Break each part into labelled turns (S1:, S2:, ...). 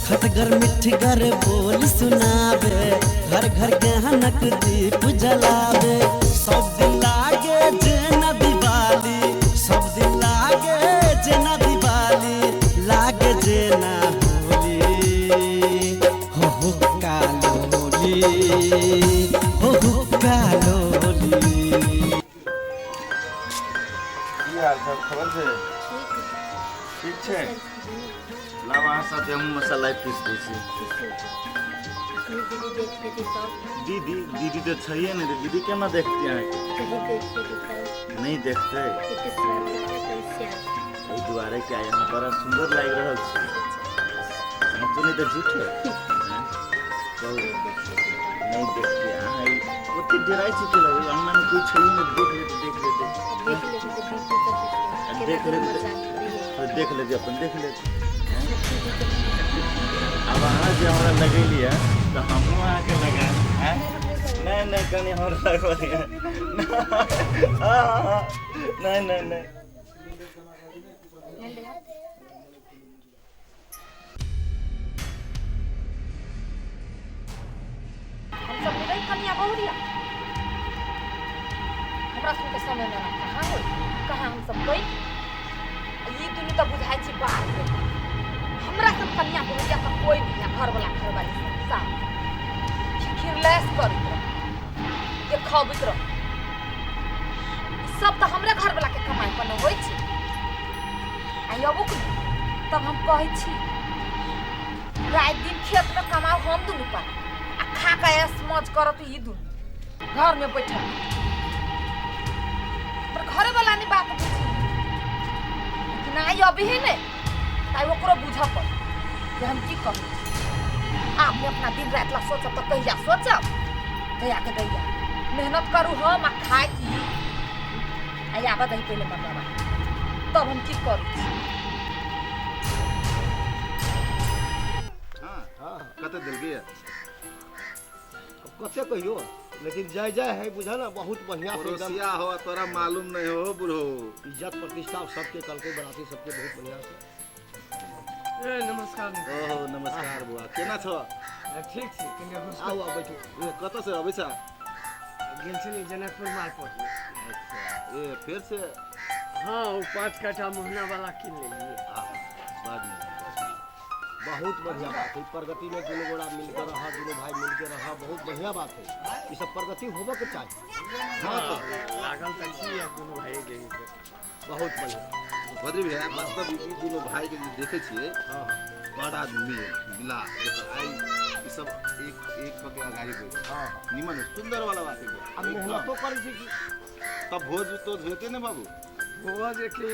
S1: खटगर मिठगर बोल सुनावे, घर घर ज्ञानक दीप जलावे। सब दिन लागे जेना दिवाली, सब दिन लागे जेना दिवाली, लागे जेना होली, हो हो कालोली, हो हो कालोली।
S2: की हाल सब खबर छै? ठीक छै। लाब अहाँ साथे हमहूँ मसाला पीस दै छी। दीदी दीदी तऽ छैहे नहि तऽ दीदी केना देखतै अहाँके? नहि देखतै एहि दुआरे कि आइ अहाँ बड़ा सुन्दर लागि रहल छी। साँचो नहि तऽ झूठे? आँय? कहू, नहि देखतै अहाँ ई ओते डराइ छी के लगै अंगनामे कोइ छैहे नहि, देख लेतै देख लेतै देख लेतै तऽ देख लेतै अपन देख लेतै। आब अहाँ जे हमरा लगेलियै तऽ हमहूँ अहाँके लगायब। आँय? नहि नहि, कनि हमरा लगबऽ दिअ। नहि नहि नहि।
S3: हम सब नहीं रही कनिया बहुरिया, हमरा सबके समय में ना कहाँ होई, कहाँ हम सब कोई ई दुनू तऽ बुझाइ छी बाहर के। हमरा सब कनिया बहुरिया तऽ कोई नहीं है, घर वाला घर वाली सब साफ खिरलैस करैत रह, ये खबैत रह, ई सब तऽ हमरे घर वाला के कमाई पर न होइ छै। आ अबो के तब हम कहै छी राति दिन खेत में कमाओ हम दुनू पर आ खा के ऐश मौज करत ई दुनू घर में बैठल, पर घरे वाला नहीं बात बुझी, लेकिन आई अभी ही नहीं ताई ओकरो बुझ पर जे हम की कहै छी। आब ने अपना दिन राति ला सोचब तऽ कहिया सोचब? दैया के दैया मेहनत करू हम आ खाइ ई आ आबऽ दही पहिले मरबाबा, तब हम की करू छी।
S2: हाँ, कते देलकै?
S4: कते कहियो, लेकिन जय जय है, बुझा ना, बहुत बढ़िया से एकदम।
S2: पड़ोसिया हो तोरा मालूम नहीं हो बुढ़ो।
S4: इज्जत प्रतिष्ठा सबके कलके बराती सबके बहुत बढ़िया से।
S5: ए नमस्कार।
S2: ओहो नमस्कार बुआ, केना छौ?
S5: ठीक छी, कनि
S4: आउ आउ बैठू।
S2: ए कतऽ से अबै छ?
S5: गेल छलियै जनकपुर मार्केट।
S2: अच्छा, ए फेर से?
S5: हाँ, ओ 5 कट्ठा मोहना वाला कीन लेलियै।
S2: बड नीक।
S4: बहुत बढ़िया बात है, प्रगति में दोनों गोड़ा मिलकर रहा, दोनों भाई मिलकर रहा, बहुत बढ़िया बात है। ये सब प्रगति होबे के चाहिए।
S2: हाँ तो
S5: लागल तऽ छी आ दुनू भाई जे है से।
S4: बहुत बढ़िया।
S2: बद्री भैया, वास्तव में ई दुनू भाई के जे देखै छियै
S4: हाँ
S2: बड़ आदमी मिला देखो, आई ई सब एक एक कऽ के अगाड़ी बढ़ि।
S4: हाँ
S2: निमन है, सुंदर वाला बात है।
S4: आ मेहनतो करै छै कि।
S2: तब भोज तोज हेतै ने बाबू?
S5: भोज के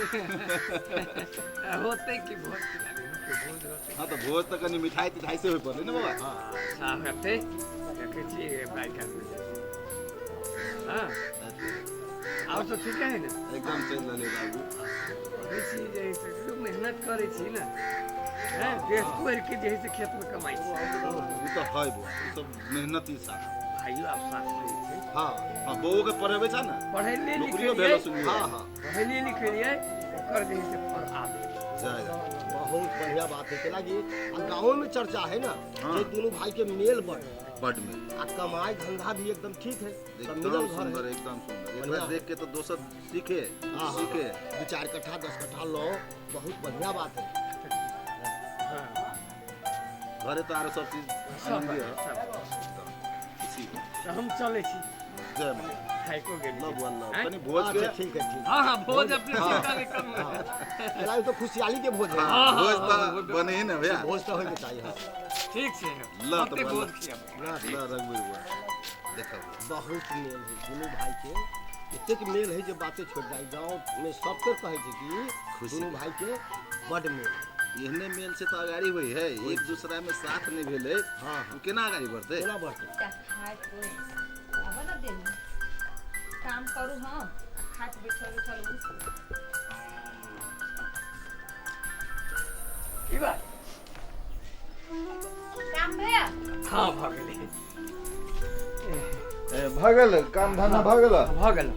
S5: होतै कि, भोज खिलाबी होतै, भोज होतै।
S2: हाँ तऽ भोज तऽ कनि मिठाई तिठाई से होय पड़लै ने बाबा?
S5: अच्छा हेतै, देखै छियै भाई का। हाँ, और सब ठीक है ने?
S2: एकदम चलि रहलै बाबू।
S5: करै छी जे है से मेहनत करै छी ने, हैं देश कोरि के जे है से खेत में कमाइ छी।
S2: ओ तऽ है बौआ, ई सब मेहनती साथ।
S5: भाइयो आब साथ दै छै।
S2: हाँ हाँ, बौओ के पढ़ेबै छ ने?
S5: पढ़ेलियै
S2: नौकरियो
S5: लिखेलियै।
S2: भेलो सुनलियै।
S4: हाँ हाँ,
S5: पढ़ेलियै लिखेलियै, ओकर जे है से फल आबै।
S2: जय।
S4: बहुत बढ़िया बात है, केला कि आ गाँव में चर्चा है ना
S2: हाँ।
S4: जे दोनों भाई के मेल बढ़
S2: बड मेल
S4: आ कमाई धंधा भी एकदम ठीक है, सब
S2: एकदम
S4: मिलल घर
S2: सुंदर
S4: है।
S2: एकदम सुंदर, एकरा
S4: बढ़िया।
S2: देख के तो दोसर सीखे।
S4: हाँ, हाँ,
S2: सीखे।
S4: 2-4 कट्ठा 10 कट्ठा लो, बहुत बढ़िया बात है।
S5: हाँ
S2: घरे तो आरो सब चीज
S5: सब
S2: आनंदी है।
S5: सब।
S2: खुशी।
S5: तऽ हम चलै छी।
S2: जय माता।
S5: थाइको गेलियै।
S2: लव वन लव।
S5: आँय?
S2: कनि भोज के
S4: अच्छा ठीक है, ठीक।
S5: हाँ हाँ, भोज अपने चिंता नहीं करू।
S4: केला तो खुशहाली के भोज है।
S2: हाँ, भोज
S5: हाँ,
S2: तऽ
S5: हाँ,
S2: बने ही ने भैया।
S4: भोज तो होय के चाहिए। हाँ।
S5: ठीक छै।
S2: ल तऽ
S5: अपने
S2: बन।
S5: भोज खियाबै।
S2: ल रघुवीर बुआ, देखब।
S4: बहुत मेल है दोनों भाई के, एतेक मेल है जे बाते छोड़ जाए, गाँव में सबके कहै छै कि
S2: खुशी।
S4: दोनों भाई के बड मेल है।
S2: एहने मेल से तऽ अगाड़ी होइ है, एक दूसरा में साथ नहीं भेलै
S4: हाँ
S2: ओ केना अगाड़ी बढ़तै?
S4: केना बढ़तै?
S3: खाइत आबऽ ने देली, काम करू हम आ खाइत बैठल बैठल उ।
S5: की बात?
S3: काम भेल?
S5: हाँ, भऽ गेलै।
S6: ए, भऽ गेल काम धंधा भऽ गेल?
S5: भऽ गेल।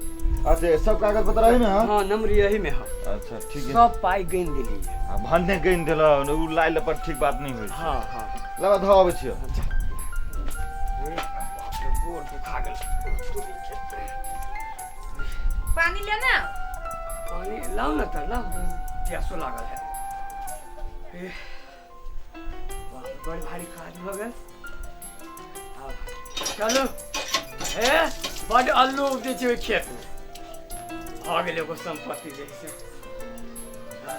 S6: अच्छा, सब कागज पत्र है में? हाँ।
S5: हाँ, नंबर यही में है।
S6: अच्छा ठीक है।
S5: सब पाइ गिन देलियै।
S6: आ भन्ने गनि देलहुँ ओ लाइ लपट ठीक बात नहि होइ छै।
S5: हाँ हाँ
S6: लबा धऽ अबै छियौ।
S5: गोर दुखा गेल।
S3: पानी लेना?
S5: पानी लाओ ना तऽ लाओ, प्यासो लागल है। ए, बाप रे, बड़ भारी काज भऽ गेल। आब चलू। हे बड अल्लू उपजै छै ओहि खेतमे, भऽ गेल एगो सम्पत्ति जैसे। ला।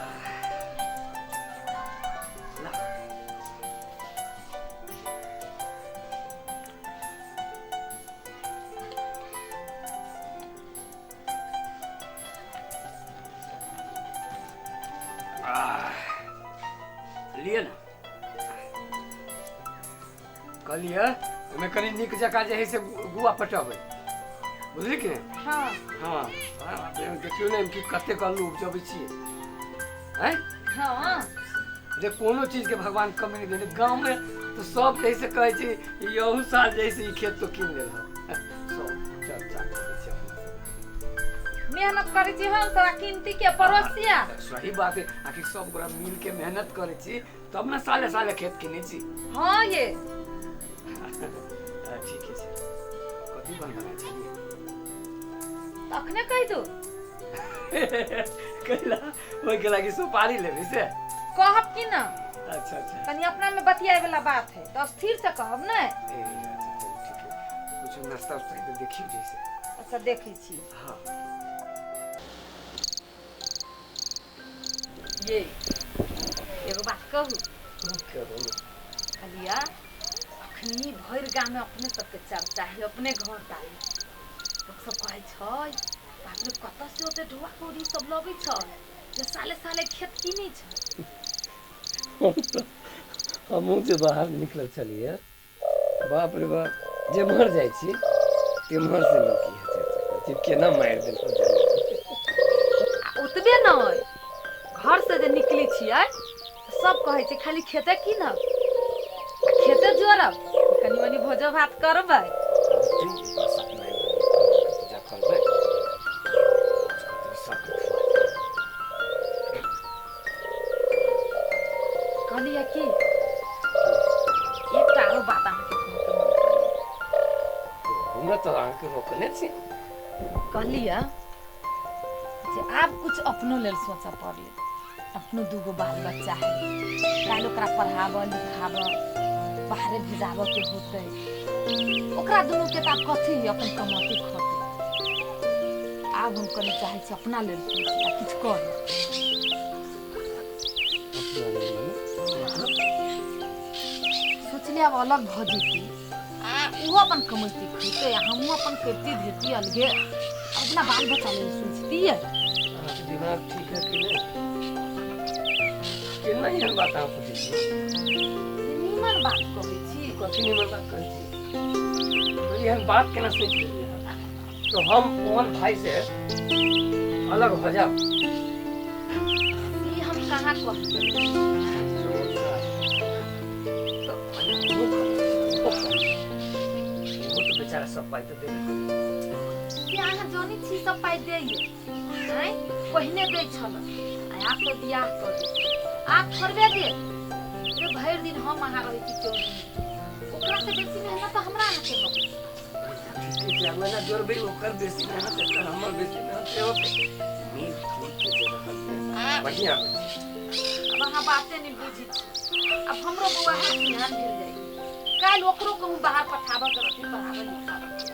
S5: आह, लिअ ने, कहलियै ओहिमे कनि नीक जकाँ जे हइ से गुआ पटबै, बुझली कि नहि?
S3: हाँ।
S5: हाँ हाँ, देखियौ ने कि कतेक अल्लू उपजबै छियै। आँय?
S3: हाँ।
S5: जे कोनो चीजके भगवान कमी नहि देने। गाँवमे तऽ सब जैसे कहै छै यहू साल जैसे ई खेत तो कीन लेलक, सब चर्चा करै छै अपना सब।
S3: मेहनत करै छी हम सब आ कीनती के पड़ोसिया।
S5: सही बात है, आखिर सब गोरा मिल के मेहनत करै छी तब ने साले साले खेत किनै छी।
S3: हाँ ये
S5: ठीके छै। कथी बनबना छलियै?
S3: अखने कहि दू।
S5: कैला ओहिके लागि सुपारी लेबै से
S3: कहब कि ना?
S5: अच्छा अच्छा।
S3: कनि अपना में बतियाए वाला बात है तो स्थिर से कहब ने।
S5: ए अच्छा चलू ठीक है, कुछ नाश्ता उस्ता है तो देखियो जैसे।
S3: अच्छा देखै छी।
S5: हाँ।
S3: ये एगो बात कहू?
S5: करू ने।
S3: कहलिया अखनी भरि गाम में अपने सबके चर्चा है, अपने घर डाली लोक सब कहै छै बाप रे कतऽ से ओते ढुआ कौड़ी सब लबै छै जे साले साले खेत कीनै छै।
S5: हमहूँ जे बाहर निकलल छलियै, बाप रे बाप, जेम्हर जाइ छी तेम्हर से लोक इएह चर्चा करै छै, केना मारि देलको जाने।
S3: आ ओतबे नहि, घर से जे निकलै छियै सब कहै छै खाली खेते कीनब आ खेते जोड़ब, कनि मनि भोजो भात करबै।
S5: पूजा करबै सबके खुआ देबै।
S3: कहलियै कि एकटा आरो बात अहाँके कहके मन करैए।
S5: हमरा तऽ अहाँके रोकने छी।
S3: कहलियै जे आब कुछ अपनो लेल सोचऽ पड़लै, अपनो दूगो बाल बच्चा है, काल्हि ओकरा पढ़ाबऽ लिखाबऽ बाहरे भेजाबऽ के होतै, ओकरा दुनू के तऽ आब कथी है, अपन कमौती खतै। आब हम कनि चाहै छी अपना लेल सोची आ किछु करी।
S5: अपना लेल मने मतलब?
S3: सोचलियै आब अलग भऽ जेती, ओहो अपन कमैती खैतै आ हमहूँ अपन करिती धरती अलगे, अपना बाल बच्चा लेल सोचतियै।
S5: अहाँके दिमाग ठीक है कि नहि? केना एहन बात अहाँ सोचै छी?
S3: नीमन बात कहै छी।
S5: कथी निमन बात कहै छी? एहन बात केना सोचि लेलियै अहाँ? तो हम ओहन भाई से अलग हो जाब?
S3: ई हम कहाँ कहबै।
S5: वो तो बेचारा सब पाई तो देबे करै।
S3: से अहाँ जानै छी सब पाइ दैये, आँय पहिने दै छल, आ आब तऽ बियाह कऽ देल, आब थोड़बे देत। जे भरि दिन हम अहाँ रहै छी चौरी, ओकरा से बेसी मेहनत तऽ हमरा अहाँके होबै।
S5: ठीके छै, महिना जोड़बै, ओकर बेसी मेहनत एकर हमर बेसी मेहनत होतै, मिल जुल के जे रहल ने बढ़िआँ होइ छै।
S3: आब अहाँ बाते नहि बुझै छी। आब हमरो बौआ है सियान भेल जाइ, काल्हि ओकरो कहूँ बाहर पठाबऽ के रहतै पढ़ाबऽ लिखाबऽ के,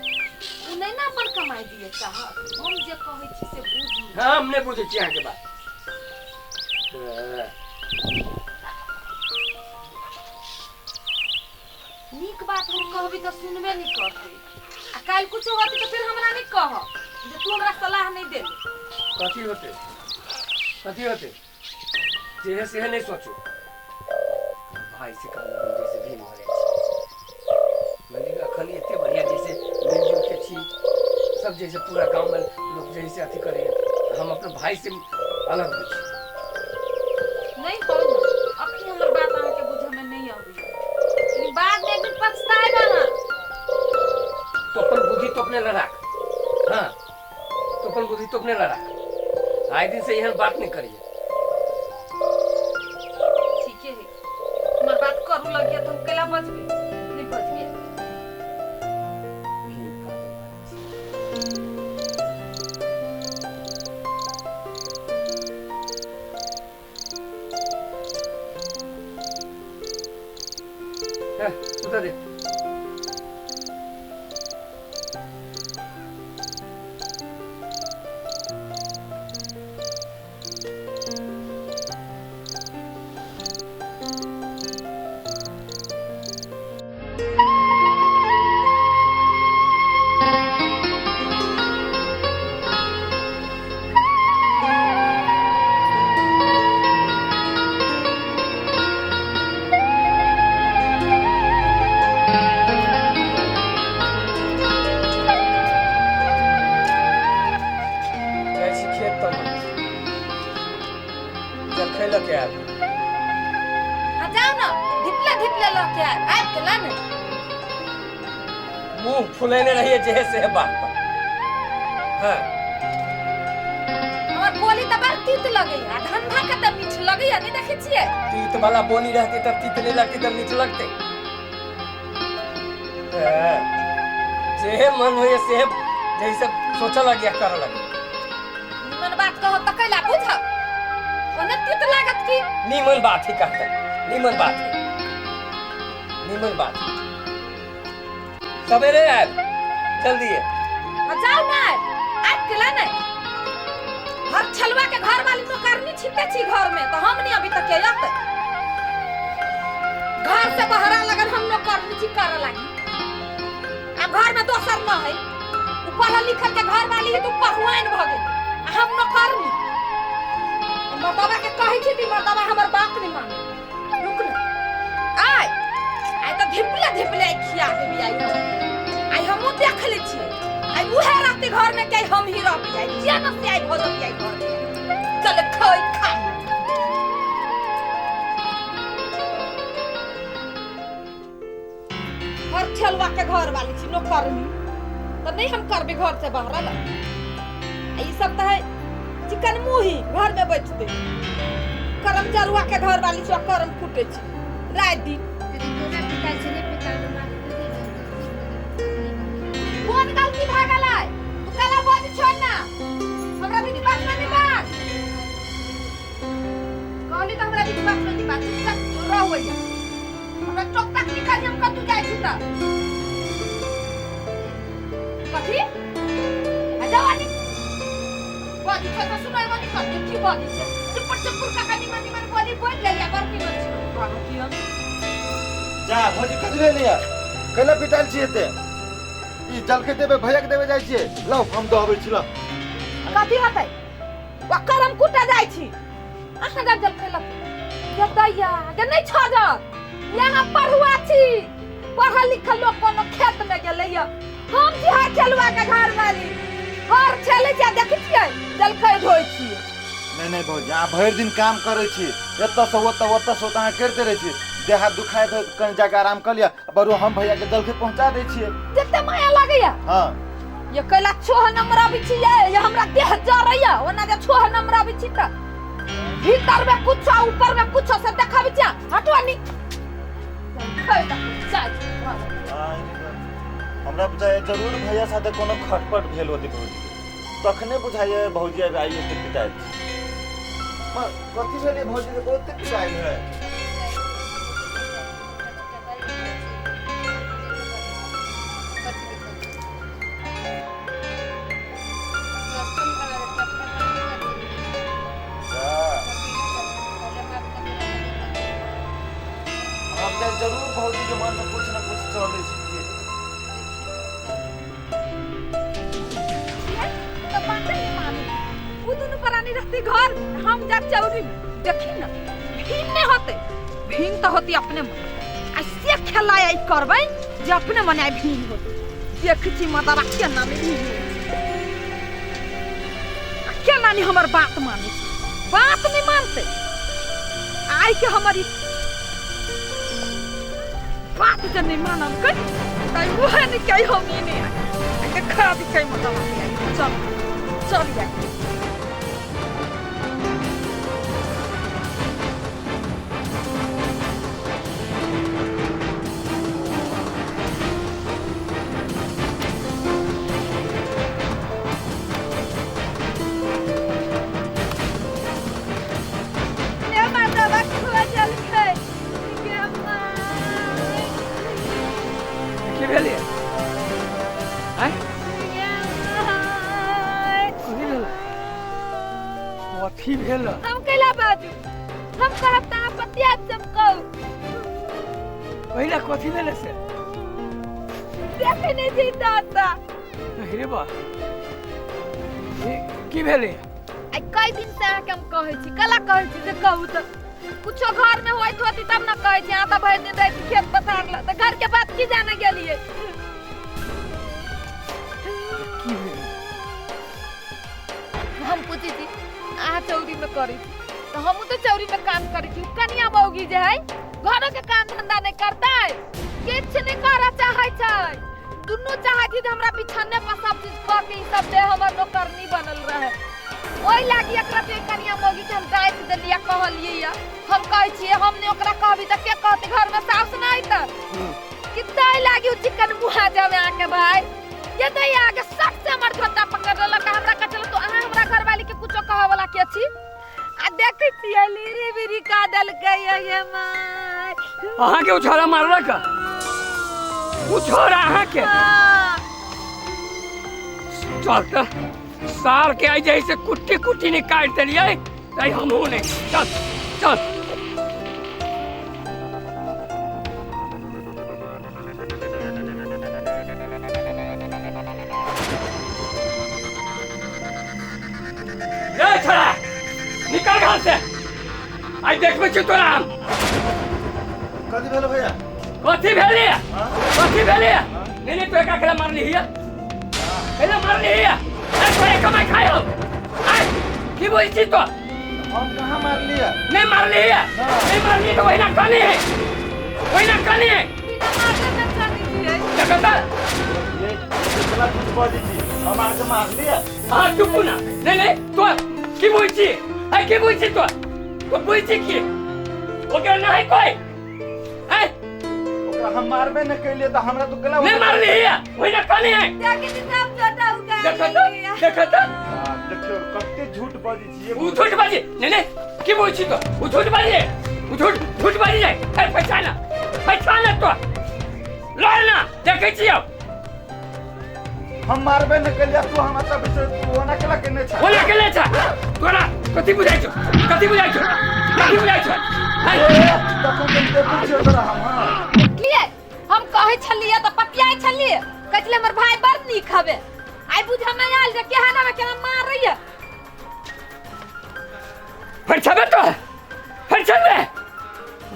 S3: ओ नहि ने अपन कमाइ दिए चाहत। हम जे कहै छी से बुझू।
S5: हम नहि बुझै छी अहाँके बात।
S3: नीक बात हम कहबै तऽ सुनबे नहि करतै, आ काल्हि कुछो होतै तऽ फेर हमरा नहि कहब जे तू हमरा सलाह नहि देली।
S5: कथी होतै? कथी होतै? जेहे सेहे नहि सोचू। भाई से कहलहुँ हम जैसे भिन्न भऽ जाइ छी, मानि लिअ अखन एते बढ़िआँ जैसे मिलजुल के छी सब, जैसे पूरा गाँवमे लोक जैसे अथी करैए, हम अपना भाई से अलग होइ छी।
S3: नहि कहू ने, अखनी हमर बात अहाँके बुझऽमे नहि अबैए, लेकिन बादमे एक दिन पछताएब अहाँ।
S5: तो अपन बुद्धि तो अपने लड़ाक, हाँ तो अपन बुद्धि तो अपने लड़ाक, आइ दिन से एहन बात नहीं करिए।
S3: कैला बजबे नहीं बजबे।
S5: सुता दे। मुंह फुलेने रहिए जे से बात पर। हां
S3: हमर बोली त बड़ तीत लगैया, धंधा के त मीठ लगैया, नहीं देखै छियै?
S5: तीत वाला बोली रहती तब तीत नहीं लगती, तब मीठ लगते। जे मन होय से जैसे सोचा लगिया कर लगे।
S3: निमन बात कहो त कैला बुझब, ओने तीत लागत की?
S5: निमन बात ही कहता, निमन बात है, निमन बात। सवेरे आए जल्दी है।
S3: जाओ ना आब के ला नहीं हर छलवा के घर वाली नौकरनी छिपे छी घर में, तो हम नहीं अभी तक के आते घर से बहरा लगन हम नौकरनी छी करे लागी। अब घर में दोसर न है, उ पढ़ल लिखल के घर वाली है तो पढ़ुआइन भ गेल, आ हम नौकरनी। मर्दबा के कहै छी ती मर्दबा हमर बात नहीं माने। रुक न आय आइ त धिपले धिपले खिया देबी आई हम, आई हमहु देख लै छियै। आई उहे रहती घर में के हम ही रहबी, आई किया न से आई भऽ जबी आई घर में। चल खै खा। हर छलवा के घर वाली छी नौकरनी, त नहीं हम करबी घर से बाहर ला। ई सब त है चिकन मुही घर में बैठते करम जरुआ के घर वाली छी, करम कुटे छी रात दिन। कौन गलती भए गेलै? तू काला बाज छोड़ ना, हमरा भी बात नहीं बात कहली त हमरा भी बात नहीं बात। चुपचाप रहो या हमरा टोक तक निकाल हम कतू जाय छी त कथी आ जाओ आनी बाजी छ त सुनाइ बाजी कथी की बाजी छ। चुप चुप काका निमन निमन बोली बोल लेलिया बड़ निमन छी कहलो की हम
S6: जा भौजी कथी भेलैया कैला पिटायल छी एते? ई जलखै देबे भैया के देबे जाइ छियै, लाउ हम दहबै छी। लाउ
S3: कथी होतै? ओकर हम कुटा जाइ छी, अहाँ जा जलखै लग जतैया जे नहीं छजत। यहाँ पढ़ुआ छी, पढ़ल लिखल लोग कोनो खेत में गेलैया, हम छी हर चलुआ के घर वाली हर छेलै छी। देखै छियै जलखै ढोइ छियै।
S6: नहीं नहीं भौजी अहाँ भरि दिन काम करै छी, एतऽ से ओतऽ ओतऽ से ओतऽ अहाँ करिते रहै छी, देह हाथ दुखाय तऽ कहीं जाके आराम कर लिअ। बरू हम भैया के जलखै पहुंचा दै छियै।
S3: जते माया लागैया।
S6: हां
S3: ये कैला छोह नंबर आबै छी ये हमरा देह जरैया, ओना जे छोह नंबर आबै छी त भीतर में कुछ आ ऊपर में कुछ से देखाबै छी। हटवा नी
S6: हमरा बुझाइया जरूर भैया साथे कोनो खटपट भेल होतै भौजी के, तखने बुझाइया भौजी आबि आइ एते पिटायल छी। कथी भेलै भौजी के बहुते पिटायल है? जरूर भौजी के मन में कुछ न कुछ चलै छै।
S3: तो बात नहीं मानी, उ दुनू प्राणी रहती घर, हम जा चौरी में। देखी ना भीन नहीं होते, भीन तो होती अपने मन। आ से खेला आई करबै जे अपने मन आई भीन होते। देख छी मदरा केना में भीन होते, आ केना नहीं हमर बात माने, बात नहीं मानते। आई के हमारी बात जे नहीं मानल के तै उहे नहीं कहि हम ई नहीं आई के खा दी कहि मतलब चल चल जा।
S5: कथी भेल?
S3: हम कैला बाजू? हम कहब त अहाँ पतिया चमकाउ।
S5: पहिला कथी भेल से?
S3: देखे नहीं छी दादा।
S5: रे बा की भेलै?
S3: आइ कई दिन से अहाँके हम कहै छी, कला कहै छी जे कहू तऽ कुछो घर में होइत होती तब न कहै छी। अहाँ तऽ भरि दिन रहै छी खेत पथार लग, तऽ घर के बात की जाने गेलियै?
S5: की भेल?
S3: हम पूछै छी अहाँ चौरी में करै छी तऽ हमहूँ तऽ चौरी में काम करै छी। कनिया मौगी जे है घरो के काम धंधा नहीं करतै, किछु नहीं करऽ चाहै छै। दुनू चाहै छी जे हमरा बिछाने पर सब चीज कऽ के ई सब दे हमर नौकरनी बनल रहे। ओहि लागी एकरा पे कनिया मौगी के हम डाँटि देलियै, कहलियै या हम कहै छियै हम नहि ओकरा कहबी तऽ के कहतै? घर में साउस नहि तऽ कि ताहि लागी उ चिकन मुहा जावे अहाँके भाई। ये तऽ अहाँके सट से हमर झोटा पकड़ लेलक, हमरा कहै छलै तो अहाँ हमरा घरवाली के कुछो कहऽ वाला के छी? आ देखै छियै लीरी बीरी का देलकै ये माय।
S5: अहाँके ओ छोरा मारलक? ओ छोरा अहाँके? चल तऽ सार के आई जैसे कुट्टी कुट्टी नहीं काट देलियै तै हमहूँ नहीं। चल चल। रे छोरा निकल घर से, आई देखबै छी तोरा हम।
S6: कथी भेल भैया?
S5: कथी भेलै? कथी भेलै? नहीं नहीं तो एकरा केला मारली हिया, केला मारली हिया। ए तोरे कमाई खाय हो। आय की बोलै छी तो?
S6: हम कहाँ मारलियै?
S5: नहीं मारली हिया, नहीं मारली तो वही ना कहनी है, वही ना कहनी है।
S3: बिना मारले न जानै छियै।
S5: देखो तऽ
S6: ये केला कुछ बजै छी, हम अहाँके मारलियै?
S5: अहाँ चुपू ना। नहीं नहीं तो की बोलै छी? आय की बोलै छी तो? तो बोलै छी की ओकरा नहीं कोई? आय
S6: ओकरा हम मारबे न केलियै तऽ हमरा तो केला
S5: नहीं मारली हिया, वही ना कहनी है।
S3: देखै छी सब छोटा उगा।
S5: देखो तऽ, देखो तऽ
S6: देखियौ कते झूठ बजै छी।
S5: उ झूठ बाजी नहीं नहीं की बोलै छी तो? उ झूठ बाजी, उ झूठ झूठ बाजी जाय। ए पहचान पहचान तो लड़ ना, देखै छी अब।
S6: हम मारबे न केलियै तू हमरा तऽ विश्वास तू ओना केला केने छ?
S5: ओना केने छ तोरा कथी बुझाइ छौ? कथी बुझाइ छौ? कथी बुझाइ छौ?
S6: तखन तऽ देखै छियौ तोरा हम। हाँ
S3: लिए हम कहै छलियै तऽ पतियाइ छलियै, कहै छलियै हमर भाई बड़ नीक हवे। आइ बुझऽ मे आयल जे केहन हवे, केना मारैया।
S5: फरिछाबे तो फरिछाबे,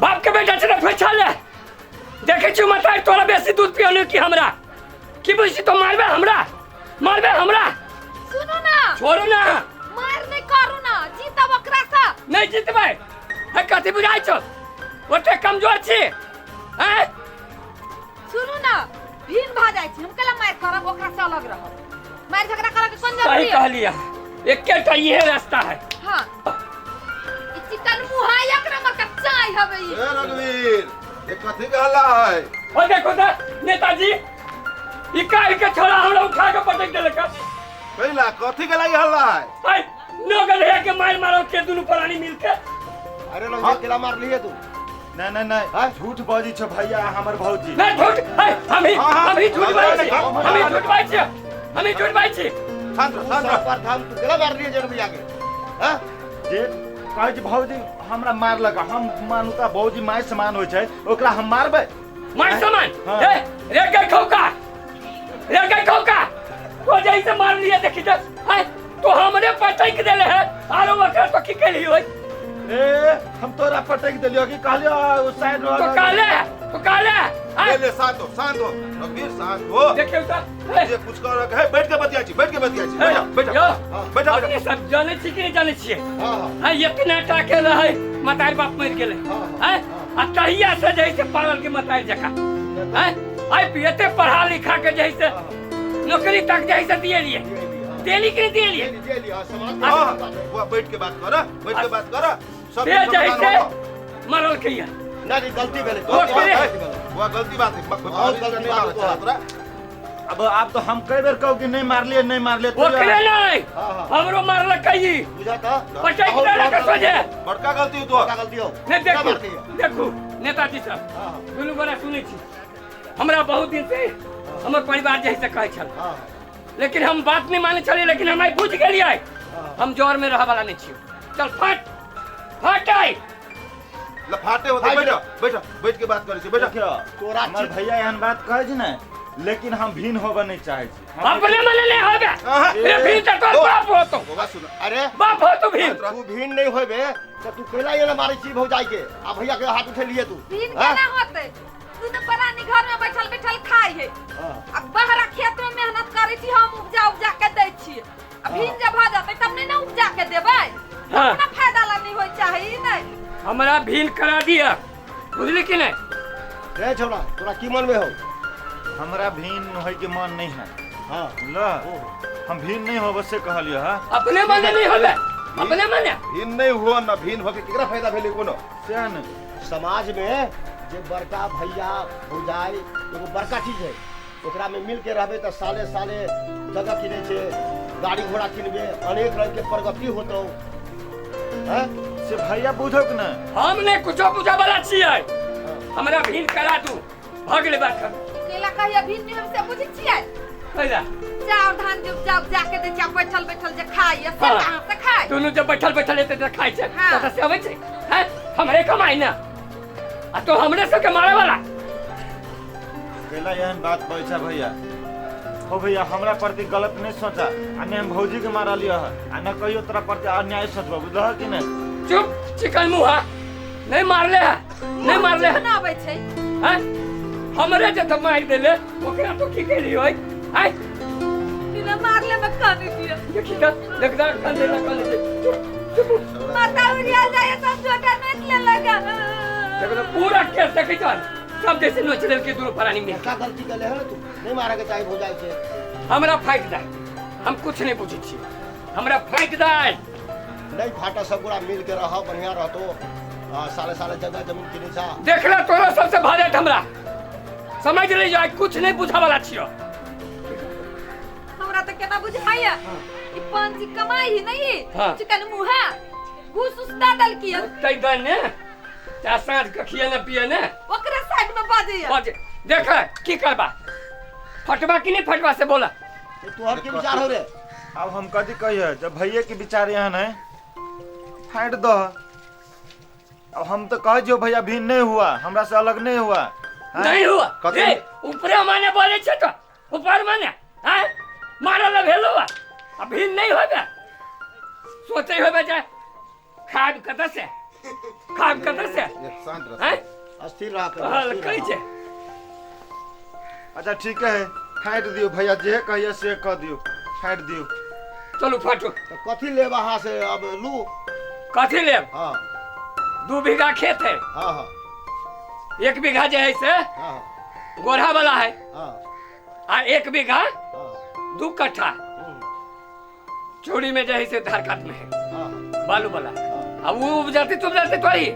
S5: बाप के बेटा छै फरिछा ले। देखै छियौ मताइ तोरा बेसी दूध पियौने की हमरा? की बुझै तो मारबे हमरा? मारबे हमरा?
S3: सुनू ना,
S5: छोड़ू ना,
S3: मार नहीं करू ना, जीतब ओकरा से।
S5: नहीं जीतबै है कथी बुझाइ छौ? ओते कमजोर छी हैं?
S3: सुनू ना, भीन भऽ जाइ छी हम, केला मार करब ओकरा से अलग रहब। मार झगड़ा करऽ के कोन
S5: सही
S3: जरूरी है?
S5: कहलियै, एकेटा इहे रास्ता है।
S3: हाँ ई चिकन मुहा एक नंबर के चाय हवे ई।
S7: ए रघुवीर, ये कथी के हल्ला है?
S5: और देखो तऽ नेताजी ई काल्हि के छोरा हमरा उठा के पटक देलक।
S7: पहिला कथी के लागि हल्ला है?
S5: आइ नो गधेया के मार मारो के दुनू प्राणी मिलके।
S4: अरे रघुवीर केला मारलियै तू?
S6: नहीं नहीं नहीं झूठ बजै छौ भैया हमर भौजी।
S5: नहीं झूठ है, हम ही झूठ बाजै छी, हम ही झूठ बाजै छी, हम ही झूठ बाजै छी।
S7: शांत रह, शांत रह।
S4: पर थाम तू केला मारलियै जन भैया के? हां
S6: जे कहै छै भौजी हमरा मारलक, हम मानू तऽ भौजी my समान होइ छै, ओकरा हम मारबै?
S5: My समान? ए रे गई खौका, रे गई खौका, तो जैसे मार लिया देखी तऽ आय तो हमरे पटक देले है आरो ओकरा तो की केली होय?
S6: ए हम तोरा पटक देलियो कि कहलियो ओ साइड
S5: तो कहले, तो कहले।
S7: ले ले शांत हो, शांत हो रघुवीर, शांत हो।
S5: देखियौ तऽ
S7: जे कुछ कर रख है, बैठ के बतिया छी, बैठ के बतिया छी। बैठा बैठा बैठा।
S5: अपने सब जानै छी कि नहीं जानै छियै?
S4: हां
S5: हां इतना टाके रहै मतार बाप मरि गेलै हैं, आ तहिया से जैसे पागल के मतार जकाँ हैं। आइ एते पढ़ा लिखा के जैसे नौकरी तक जैसे दिएलियै, देली कि नहीं दिएलियै?
S7: हां बुआ बैठ के बात कर, बैठ के बात कर। सब
S5: जैसे मरल के
S4: नहीं गलती भेलै,
S7: बुआ गलती बात है,
S4: बहुत गलती बात है
S7: तोरा।
S6: अब आप तो हम कई बेर कहू कि नहीं मारलिए, नहीं मारलिए,
S5: ओकरे नहीं हमरो मारलक कही
S4: बुझाता
S5: पटक देलक सोझे।
S7: बड़का गलती हो तोहर,
S4: बड़का गलती हो।
S5: नहीं देखू देखू नेताजी साहब दुनू गोरा सुनै छी, हमरा बहुत दिन से हमर परिवार जे से कहै छल, लेकिन हम बात नहीं मानै छलियै, लेकिन हम आइ बुझि गेलियै हम जोर में रहऽ वाला नहीं छियै। चल फट फट आई
S7: लफाटे होते। बैठो बैठो, बैठ के बात करै छी, बैठो।
S4: तोरा
S6: हमर भैया एहन बात कहै छै ने, लेकिन हम भिन्न होबे नहीं चाहे छी।
S5: अपने मने नहीं होबे। रे भिन्न त तोर बाप होतो।
S7: बाबा सुन,
S4: अरे
S5: बाप होतो भिन्न।
S4: तू भिन्न नहीं होबे त तू केला एना मारै छी भौजाई के आ भैया के हाथ उठेलिए तू।
S3: भिन्न केना होते? तू तो परानी घर में बैठल बैठल खाई है, आ बाहर खेत में मेहनत करै छी हम, उपजा उपजा के दै छी। आ भिन्न जब भ जतै तब नहीं ना उपजा के देबै। अपना फायदा ला नहीं होय चाही। नहीं
S5: हमरा भिन्न करा दिया, बुझली कि नहीं?
S4: रे छोरा तोरा की मन में हो?
S6: हमरा भिन्न होय के मन नहीं है।
S4: हां
S6: ल हम भिन्न नहीं होब से कहलियो। हां
S5: अपने मन नहीं होबे, अपने मन
S7: भिन्न नहीं हुआ ना, भिन्न होके केकरा फायदा भेलै कोनो?
S6: से न
S4: समाज में जे बड़का भैया भौजाई एगो बड़का चीज है, ओकरा में मिल के रहबे त साले साले जगह किने छे, गाड़ी घोड़ा किनबे, अनेक रंग के प्रगति होतौ। हैं
S6: से भैया बुझौक न?
S5: हम ने कुछो बुझा वाला छियै, हमरा भिन्न करा दू भ गेलै बात खत्म।
S3: केला कहिया भिन्न नहीं हम से बुझै छियै?
S5: कैला
S3: चाउर धान जे उपजा उपजा के दै छै, बैठल बैठल जे खाइ से कहाँ से खाइ?
S5: दुनू जब बैठल बैठल एते त खाइ छै त से अबै छै। हैं हमरे कमाइ ना, आ तो हमरे सबके मारे वाला।
S6: कैला एहन बात कहै छै भैया? हो भैया हमरा प्रति गलत नहीं सोचा, आ ने हम भौजी के मारलियो है, आ न कहियो तोरा प्रति अन्याय सोचबो, बुझलह कि नहीं?
S5: चुप चिकन मुहा, नहीं मारले है, नहीं मारले है।
S3: ना आबै छै
S5: हैं हमरे जे त मार देले ओकरा तो की केली होय? आय
S3: बिना मारले में काने दिया।
S5: देखी त देखदा काने ला काने दे। चुप चुप
S3: माता उड़िया जाए सब जोटा नोच ले लगा।
S5: देखो पूरा केस देखै छ सब जैसे नोच लेल के दुनु प्राणी में।
S4: का गलती केले है तू? नहीं मारे के चाही भौजाई के।
S5: हमरा फाइट दे, हम कुछ नहीं बुझै छी, हमरा फाइट दे।
S4: नहीं फाटा, सब गोरा मिल के रह, बढ़िया रहतो। साले साले जगह जमीन किने छा।
S5: देखला तोरा सबसे भाजत हमरा समझ ले जो कुछ नहीं बुझा वाला छियो।
S3: हमरा त केना बुझाया ई पांच कमाई ही नहीं। चिकन मुहा घूस उस्ता दल किया
S5: तै दन ने ता साँझ के खिया ने पिए ने
S3: ओकरा साइड में बाजैया
S5: बाजे। देख की करबा, फटबा कि नहीं फटबा से बोला।
S4: तोहर के विचार हो रे?
S6: अब हम कथी कहिए जब भैया के विचार एहन है फाट दो। अब हम तो कह जो भैया भिन्न नहीं हुआ, हमरा से अलग नहीं हुआ।
S5: नहीं हुआ रे ऊपरे माने बोले छे तो ऊपर माने हैं मारल भेलो आ भिन्न नहीं होबे। सोचे होबे जे खाब कत से, खाब कत से।
S7: शांत रह,
S5: हैं
S4: अस्थिर रह
S5: कर कहै छे।
S6: अच्छा ठीक है फाट दियो भैया, जे कहिए से कह दियो, फाट दियो।
S5: चलू फाटो।
S4: तो कथी लेब अहाँ से अब लू?
S5: कथी लेब?
S4: हां
S5: 2 बीघा खेत है।
S4: हां हां
S5: 1 बीघा जे है से
S4: हां
S5: गोढ़ा वाला है।
S4: हां
S5: आ 1 बीघा 2 कट्ठा चूड़ी में जे है से धारकात में है।
S4: हां
S5: बालू वाला। अब वो उपजाते तो उपजाते तो ही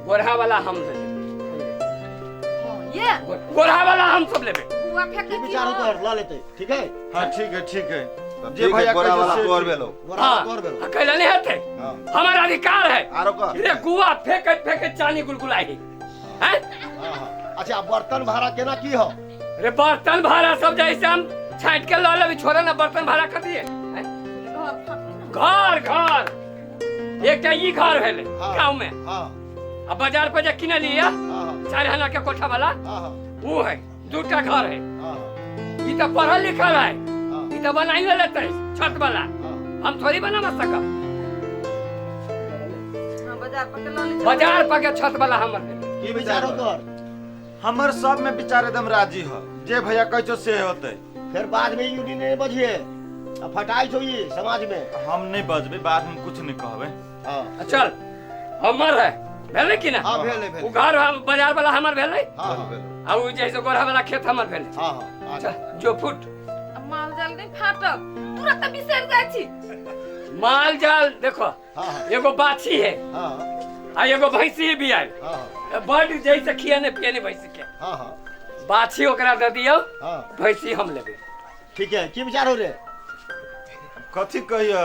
S5: गोढ़ा वाला हम लेबे।
S3: ये
S5: गोढ़ा वाला हम सब लेबे।
S3: बुआ फेंक
S4: के विचार हो तो ल लेते। ठीक है
S6: हां ठीक है ठीक है।
S7: जे भैया गोरा वाला तोर भेलो,
S4: गोरा तोर भेलो।
S5: अकेला नहीं हते, हमारा अधिकार है।
S7: आरो का
S5: रे गुआ फेंक फेंक चानी गुलगुलाई है। हैं
S4: अच्छा बर्तन भाड़ा केना की हो?
S5: रे बर्तन भाड़ा सब जैसे हम छाट के ल लेबे, छोड़ा ना बर्तन भाड़ा कर दिए। घर घर एकटा ई घर भेलै गांव में।
S4: हां
S5: आ बाजार पर जे किने लिया 4 आना के कोठा वाला वो है, 2टा घर है।
S4: हां
S5: ई त पढ़ल लिखल है, ई त बनाइए लेतै छत वाला, हम थोड़ी बना सकब।
S3: हां बाजार पर के ल ले,
S5: बाजार पर के छत वाला हमर
S4: की विचार हो तोर?
S6: हमर सब में विचार एकदम राजी हो, जे भैया कहै छो से होतै।
S4: फिर बाद में यूडी नहीं बजिए आ फटाई छो ई समाज में।
S6: हम नहीं बजबे, बाद में कुछ नहीं कहबे।
S4: हां
S5: चल हमर है भेलै कि ना?
S4: हां भेलै भेलै।
S5: उ घर हम बाजार वाला हमर भेलै।
S4: हां भेलै।
S5: आ उ जैसे गोढ़ा वाला खेत हमर भेलै।
S4: हां हां
S5: चल जो फुट।
S3: माल जाल नहीं फाटब तुरंत बिसर जाइ छी।
S5: माल जाल देखो एगो बाछी है।
S4: हां
S5: आ एगो भैंसी भी आयल।
S4: हां
S5: बड जैसे खियाने पियाने भैंसी के।
S4: हां हां
S5: बाछी ओकरा दे दियौ।
S4: हां
S5: भैंसी हम लेबे।
S4: ठीक है की विचार हो रे?
S6: कथी कहियो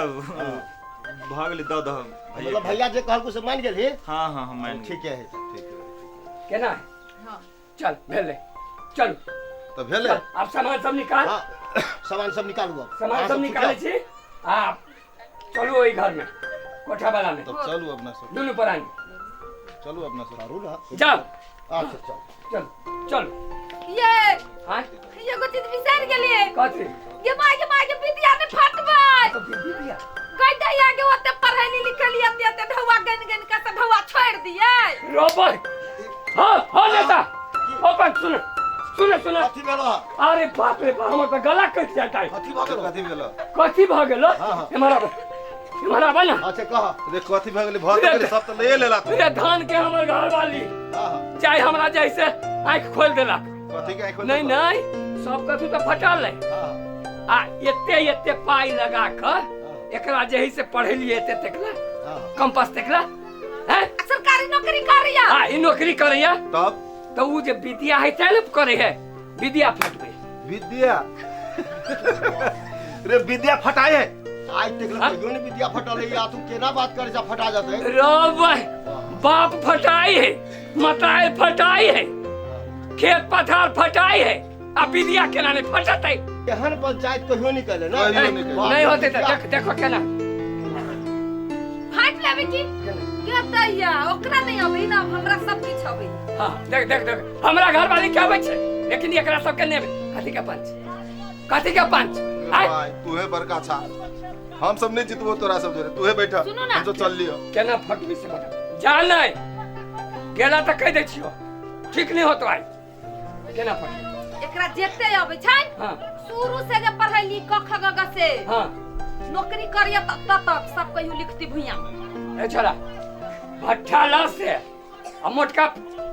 S6: भ गेलै the दह
S4: मतलब भैया जे कहलको से मान गेलही?
S6: हां हां हम मान।
S4: ठीक है ठीक है
S5: केना है?
S3: हां
S5: चल भेलै, चल
S7: त भेलै।
S5: अब सामान सब निकाल।
S4: हां सामान सब निकालू। अब
S5: सामान सब निकालै छी। आ चलू ओहि घर में। कोठा वाला में
S7: तब चलू अपना सब
S5: दुनू प्राणी
S7: चलू अपना सब
S4: करू ना
S5: जाओ।
S4: अच्छा चल
S5: चल चल
S3: ये
S5: हां
S3: ये एगो चीज बिसर गेलिए।
S5: कथी?
S3: ये my के विद्या ने फटबै
S5: तो विद्या
S3: गई दैया के ओते पढ़ैली लिखली एते एते ढौआ गन गन के से ढौआ छोड़ दिए
S5: रोबर। हां हां नेता अपन सुन सुन सुन
S4: कथी भेलो?
S5: अरे बाप रे बाप हमर त गला कटि जाता है।
S4: कथी भ गेलो?
S7: कथी भेलो?
S5: कथी भ गेलो? हमारा हमारा बना।
S4: अच्छा कह
S7: रे कथी भ गेलै? भ गेलै सब त ले लेला
S5: रे धान के हमर घर वाली
S4: हां
S5: चाहे हमरा जैसे आंख खोल देलक।
S7: कथी के आंख खोल?
S5: नहीं नहीं सब कथू त फटल है।
S4: हां
S5: आ एते एते पाई लगा कर एकरा जेही से पढ़ेलिए एते तकला कंपास तकला हैं
S3: सरकारी नौकरी करैया।
S5: हां ई नौकरी करैया
S7: तब
S5: तो उ जे विद्या है ते ने करे है विद्या फटबे
S7: विद्या रे विद्या फटाए है
S4: आज तक कहियो ने विद्या फटल है या तू केना बात करे जा फटा जाते
S5: रे बाप फटाई है मताए फटाई है खेत पथार फटाई है आ विद्या केना नहीं फटतै?
S4: एहन पंचायत कहियो नहीं कले ना
S5: नहीं होते त देख देखो केना
S3: फाट लेबे की केतैया ओकरा नहीं अबै ना हमरा सब किछ अबै।
S5: हां देख देख देख हमरा घर वाली के आबै छै लेकिन एकरा सब के नहीं। कथी के पंच? कथी के पंच?
S7: भाई तू है बड़का छा हम सब नहीं जितबो तोरा सब जोरे तू है बैठा हम सब चल लियो।
S5: केना फटबी से बता जा नहीं गेला त कह दै छियो ठीक नहीं होतो आई केना फटबी?
S3: एकरा जेते अबै छै।
S5: हां
S3: शुरू से जे पढ़ैली क ख ग ग से
S5: हां
S3: नौकरी करिया तब तक सब कहियो लिखती भुइया
S5: ए छोरा भट्ठा ला से आ मोटका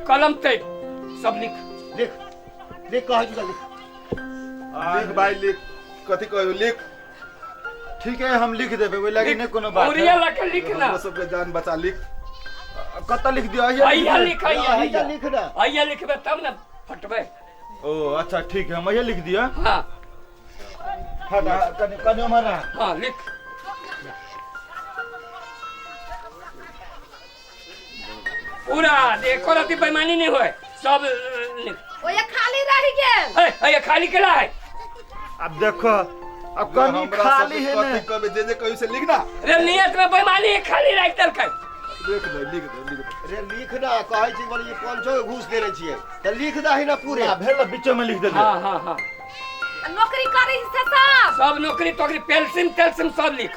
S5: कलम ते सब लिख
S4: लिख लिख कहै छी लिख
S7: लिख भाई लिख कथी कहियो लिख
S6: ठीक है हम लिख देबे ओइ लागी नै कोनो बात।
S5: ओरिया ला के लिख ना
S7: हमरा सबके जान बचा लिख
S6: कत लिख दियो?
S5: आइया लिख आइया
S4: लिख ना
S5: आइया लिखबे तब ना फटबे।
S6: ओ अच्छा ठीक है हम ये लिख दिया।
S5: हां
S6: हां कने कने हमारा
S5: हां लिख पूरा देखो रति बेईमानी नहीं होए सब लिख।
S3: ओ ये खाली रह गेल।
S5: ए ये खाली केला है?
S6: अब देखो अब कनी खाली है ना
S7: कभी जे जे कहियो से लिख ना
S5: रे नियत में बेईमानी है खाली रख देलकै।
S7: लिख दे लिख दे लिख दे
S4: रे लिख ना कहै छी बोली 500 के घूस देने छियै त लिख दही ना पूरे
S6: भेल बीच में लिख दे।
S5: हां हां हां
S3: नौकरी करै से सब
S5: सब नौकरी तोकरी पेंसिल तेलसिल सब लिख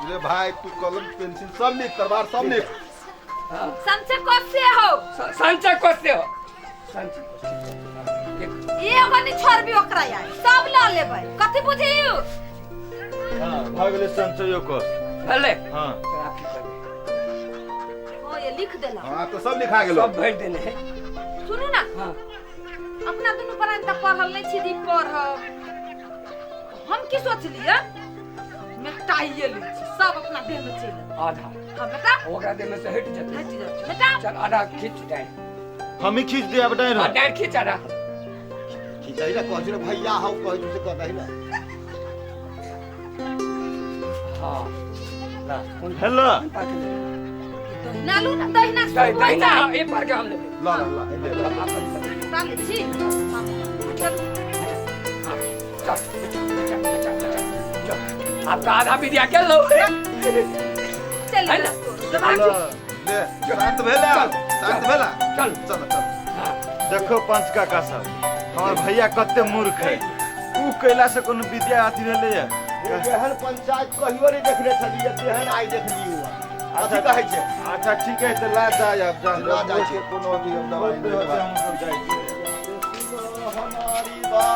S7: रे भाई तू कलम पेंसिल सब लिख तलवार सब लिख।
S3: संचय कोष से हो
S5: संचय कोष से हो संचय कोष
S3: एगो नहीं छोड़बी ओकरा यार सब ल लेबै कथि बुझियो?
S6: हां भ गेलै संचय कोष
S5: भेलै।
S6: हां
S3: हां ये लिख देला।
S7: हां तो सब लिखा गेलो
S5: सब भरि देने है।
S3: सुनू ना
S5: हां
S3: अपना दुनू प्राणी त पढ़ल नहीं छी दी पढ़ब हम की सोचलिए मेटाइए लै छी सब अपना देह में चलि
S5: आधा।
S3: हां बेटा
S5: ओकरा देह में से हट जेतै
S3: हट जेतै बेटा
S5: चल आधा खींच दे
S6: हम ही खींच दे अब डायर
S5: हां डायर खींच आधा
S4: खींचै ना कहै छी भैया हौ कहै छी से कहै ना।
S5: हां ला
S6: हेलो
S3: दहिना लू ना दहिना
S5: दहिना ए पर के हम लेबै
S7: ला ला ले ला
S3: चल छी चल
S5: चल चल चल आपका आधा विद्या के लो
S3: चल
S5: ले
S7: शांत भेला शांत भेला
S5: चल
S7: चल चल।
S6: देखो पंच काका सब हमर भैया कते मूर्ख है उ कैला से कोनो विद्या अथी भेलै है?
S4: एहन पंचायत कहियो नहीं देखने छलियै तेहन आइ देखलियै। अच्छा कहै छै
S6: अच्छा ठीक है त ला जाय अब जा
S4: ला जाइ छै
S7: कोनो अथी हम दवाई
S6: हम सब जाइ छी।
S4: हमारी बात।